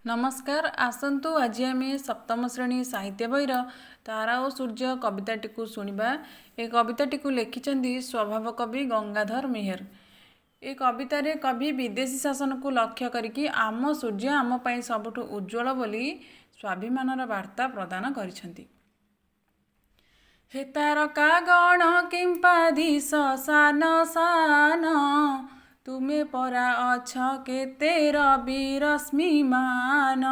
ନମସ୍କାର। ଆସନ୍ତୁ ଆଜି ଆମେ ସପ୍ତମ ଶ୍ରେଣୀ ସାହିତ୍ୟ ବହିର ତାରା ଓ ସୂର୍ଯ୍ୟ କବିତାଟିକୁ ଶୁଣିବା। ଏ କବିତାଟିକୁ ଲେଖିଛନ୍ତି ସ୍ୱଭାବ କବି ଗଙ୍ଗାଧର ମେହେର। ଏ କବିତାରେ କବି ବିଦେଶୀ ଶାସନକୁ ଲକ୍ଷ୍ୟ କରିକି ଆମ ସୂର୍ଯ୍ୟ ଆମ ପାଇଁ ସବୁଠୁ ଉଜ୍ଜ୍ୱଳ ବୋଲି ସ୍ୱାଭିମାନର ବାର୍ତ୍ତା ପ୍ରଦାନ କରିଛନ୍ତି। ହେ ତାରକା ଗଣ କିମ୍ପା ଦିଶ ସାନ ସାନ, ତୁମେ ପରା ଅଛ କେତେ ରବି ରଶ୍ମିମାନ।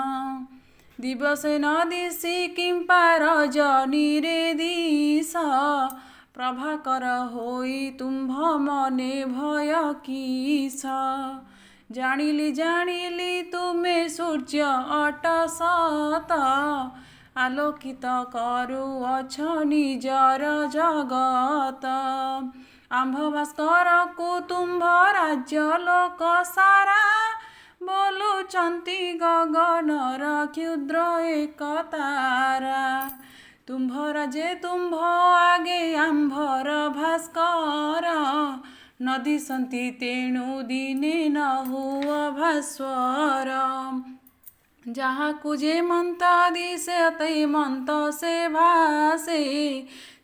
ଦିବସେ ନ ଦିଶି କିମ୍ପା ରଜନୀରେ ଦିଶ, ପ୍ରଭାକର ହୋଇ ତୁମ୍ଭ ମନେ ଭୟ କିସ? ଜାଣିଲି ଜାଣିଲି ତୁମେ ସୂର୍ଯ୍ୟ ଅଟ ସତ, ଆଲୋକିତ କରୁଅଛ ନିଜର ଜଗତ। ଆମ୍ଭ ଭାସ୍କରକୁ ତୁମ୍ଭ ରାଜ୍ୟ ଲୋକ ସାରା, ବୋଲୁଛନ୍ତି ଗଗନର କ୍ଷୁଦ୍ର ଏକ ତାରା। ତୁମ୍ଭ ରାଜେ ତୁମ୍ଭ ଆଗେ ଆମ୍ଭର ଭାସ୍କର ନ ଦିଶନ୍ତି, ତେଣୁ ଦିନେ ନ ହୁଅ ଭାସ୍ୱର। ଯାହାକୁ ଯେ ମନ୍ତ ଦିଶେ ମନ୍ତ ସେ ଭାସେ,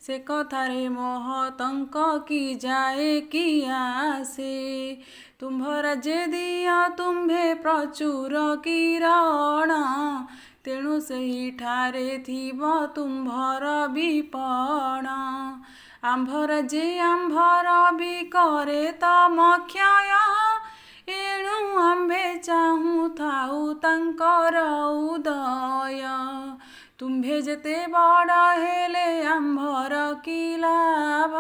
ସେ କଥାରେ ମହତଙ୍କ କି ଯାଏ କି ଆସେ? ତୁମ୍ଭ ରାଜ୍ୟେ ଦିଅ ତୁମ୍ଭେ ପ୍ରଚୁର କିରଣ, ତେଣୁ ସେହିଠାରେ ଥିବ ତୁମ୍ଭର ବିପଣ। ଆମ୍ଭ ରାଜ୍ୟେ ଆମ୍ଭର ବି କରେ ତମ କ୍ଷୟ, ଏଣୁ ଆମ୍ଭେ ଚାହୁଁଥାଉ ତାଙ୍କର ଉଦୟ। ତୁମ୍ଭେ ଯେତେ ବଡ଼ ହେଲେ ଆମ୍ଭର କି ଲାଭ?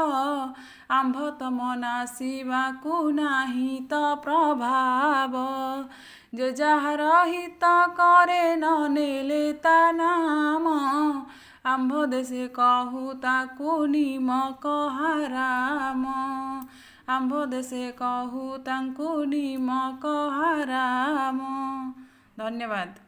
ଆମ୍ଭ ତମ ନାଶିବାକୁ ନାହିଁ ତ ପ୍ରଭାବ। ଯେ ଯାହାର ହିତ କରେ ନ ନେଲେ ତା ନାମ, ଆମ୍ଭ ଦେଶେ କହୁ ତାକୁ ନିମକ ହାରାମ। ଆମ୍ଭ ଦେଶେ କହୁ ତାଙ୍କୁ ନିମକ ହାରାମ। ଧନ୍ୟବାଦ।